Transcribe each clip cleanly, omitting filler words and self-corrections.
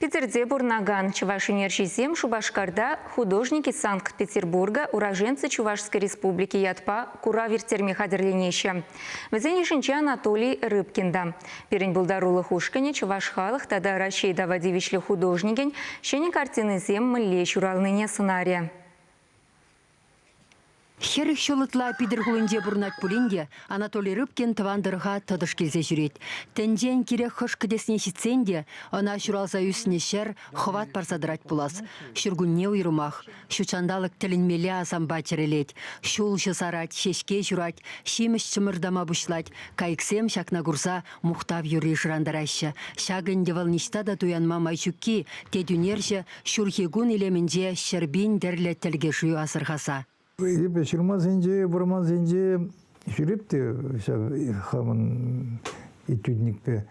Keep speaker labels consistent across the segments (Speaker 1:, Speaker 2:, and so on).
Speaker 1: Питӗрте пурӑнакан чӑваш ӳнерҫисем Шупашкарта «Художники Санкт-Петербурга. Уроженцы Чувашской Республики» ятпа курав ирттерме хатӗрленеҫҫӗ. Вӗсен йышӗнче Анатолий Рыбкин та. Пирӗн пултарулӑх ушкӑнӗ чӑваш халӑх тата Раҫҫей тава тивӗҫлӗ художникӗн ҫӗнӗ картинисем мӗнле ҫуралнине сӑнарӗ.
Speaker 2: 40 ҫул ытла Питӗр хулинче пурӑнать пулин те Анатолий Рыбкин тӑван тӑрӑха тӑтӑш килсе ҫӳрет. Тӗнчен кирек хӑш кӗтесне ҫитсен те ӑна ҫуралса ӳснӗ ҫӗр хӑват парса тӑрать пулас. Ҫуркунне уйрӑмах. Ҫутҫанталӑк тӗлӗнмелле асампа чӗрӗлет. Ҫулҫӑ сарать, ҫеҫке ҫурать, ҫимӗҫ чӑмӑртама пуҫлать. Кайӑксем ҫакна курса мухтав юрри шӑрантараҫҫӗ. Ҫак ӗнтӗ вӑл ниҫта та туянма май ҫукки, тет ӳнерҫӗ ҫурхи кун илемӗнче 100 000 тӗрлӗ тӗлкӗшӳ асӑрхаса.
Speaker 3: Эпӗ ҫырмасенче, вӑрмансенче ҫӳреп те ҫав хамӑн этюдникпе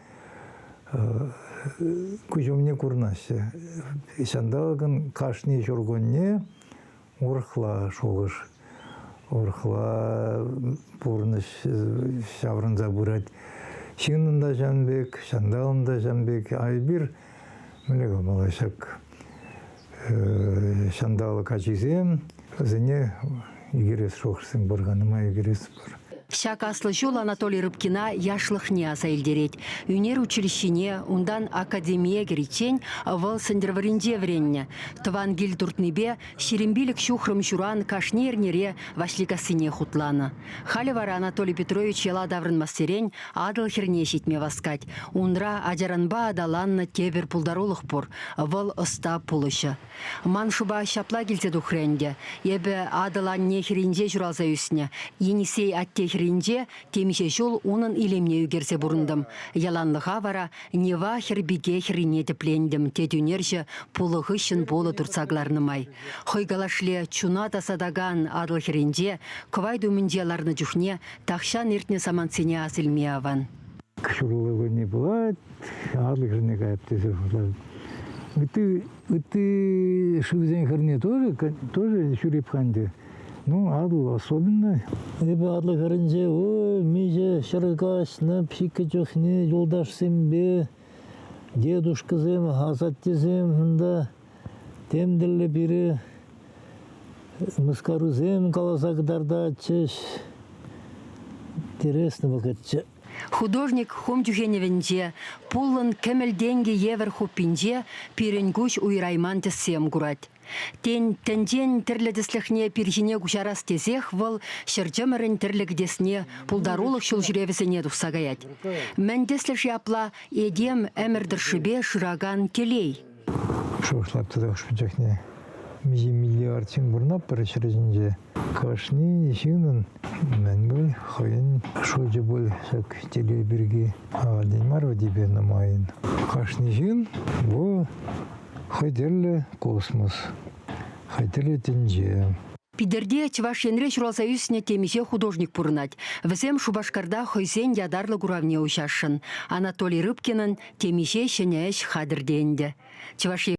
Speaker 3: куҫ умне курӑнаҫҫӗ. Ҫанталӑкӑн кашни ҫуркунне урӑхла шухӑш, урӑхла пурнӑҫ ҫаврӑнса пырать. Ҫыннӑн та ҫавӑн пек, ҫанталӑн та ҫавӑн пек. А эпир мӗнле калама ҫак ҫанталӑк ачисем вӗсене ӳкерес шухӑшсем пур-ха, нумай ӳкерес пур.
Speaker 2: Ҫак аслӑ ҫул Анатолий Рыбкина яшлӑхне аса илтерет. Ӳнер училищине, унтан академие кӗриччен вӑл Сӗнтӗрвӑрринче вӗреннӗ. Тӑван кил туртнипе 25 ҫухрӑм ҫуран кашни эрнере Ваҫликассине хутланӑ. Халӗ вара Анатолий Петрович яла таврӑнмассерен Атӑл хӗрне ҫитме васкать. Унра ачаранпа аталаннӑ тепӗр пултарулӑх пур. Вӑл ӑста пулӑҫӑ. Ман шӑпа ҫапла килсе тухрӗ ӗнтӗ. Эпӗ Атӑл анне хӗрринче ҫуралса ӳснӗ. Енисей атте хӗрринче темиҫе ҫул унӑн илемне ӳкерсе пурӑнтӑм. Яланлӑха вара Нева хӗр-пике хӗррине тӗплентӗм, тет ӳнерҫӗ пулӑ хыҫҫӑн пулӑ туртса кӑларнӑ май. Хӑй калашле чуна тасатакан Атӑл хӗрринче кӑвайт умӗнче ларнӑ чухне тахҫан иртнӗ самантсене ас илме аван.
Speaker 3: Ҫурӑлу кунне пулать, Атӑл хӗрне каяп тесе шутлатӑп. Ытти, ытти шывсен хӗрне тоже, тоже ҫӳреп-ха ӗнтӗ. Ну, Атӑл особенно. Эпӗ Атӑл хӗрӗнче, ой, миҫе ҫӗр каҫнӑ, псиккӗ чухне юлташсемпе, дедушкӑсем, асаттесем унта тем тӗрлӗ пире мыскарусем каласа кӑтартатчӗҫ. Интересно вӑхӑтчӗ.
Speaker 2: Художник хум чӳхенӗвӗнче, пуллӑн кӗмӗл тенкӗ евӗр хуппинче пирӗн куҫ уйӑрайман тӗссем курать. Тен, тӗнчен тӗрлӗ тӗслӗхне пир ҫине куҫарас тесех вӑл ҫӗр чӑмӑрӗн тӗрлӗ кӗтесне пултарулӑх ҫулҫӳревӗсене тухса каять. Мӗн тӗслӗ-ши апла этем ӗмӗр тӑршшӗпе шыракан телей?
Speaker 3: Шухӑшлап тата хӑш-пӗр чухне миҫе миллиард ҫын пурӑнатпӑр ҫӗр ҫинче. Кашни ҫыннӑн мӗн пуль хӑйӗн шучӗ пуль ҫак телей пирки. Ахальтен мар вӗт эпир нумайӑн. Кашни ҫын вӑл хӑй тӗрлӗ космос, хӑй тӗрлӗ тӗнче.
Speaker 2: Питӗрте Чӑваш Енре ҫуралса ӳснӗ темиҫе художник пурӑнать. Вӗсем Шупашкарта хӑйсен ятарлӑ куравне уҫасшӑн. Анатолий Рыбкинӑн темиҫе ҫӗнӗ ӗҫ хатӗр те ӗнтӗ. Чӑваш Ен.